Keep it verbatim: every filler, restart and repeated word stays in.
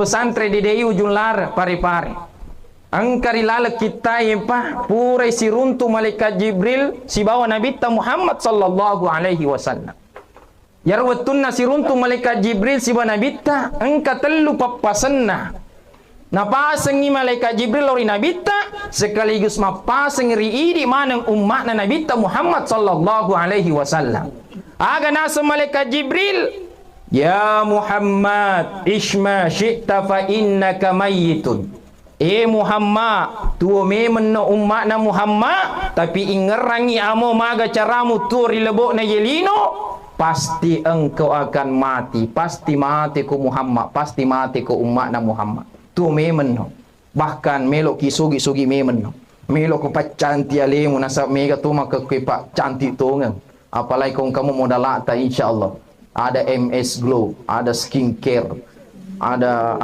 pesantren di D I Ujung Lara, Parepare. Engka ri laleng kittae pa, purai siruntu malaikat Jibril sibawa Nabitta Muhammad sallallahu alaihi wasallam. Iyaro wettunna siruntu malaikat Jibril sibawa Nabitta, engka tellu pappasenna. Napasengngi malaikat Jibril lao ri Nabitta, sekaligus mappaseng ri idi maneng umma'na Nabitta Muhammad sallallahu alaihi wasallam. Aga naseng malaikat Jibril, "Ya Muhammad, ish ma syi'ta fa innaka mayyitun." E Muhammad, tuo memenno umma'na Muhammad, tapi ingngerangngi amo maga caramu tuo ri lebo'na ye lino, pasti engkau akan mati, pasti mateko Muhammad, pasti mateko umma'na Muhammad. Tuo memenno. Bahkan meloki sugi-sugi memenno. Meloko paccanti alemu, nasaba mega to makkekkoe paccanti tongeng. Apalagi kong kamu modalata, insyaallah. Ada M S Glow, ada skincare, ada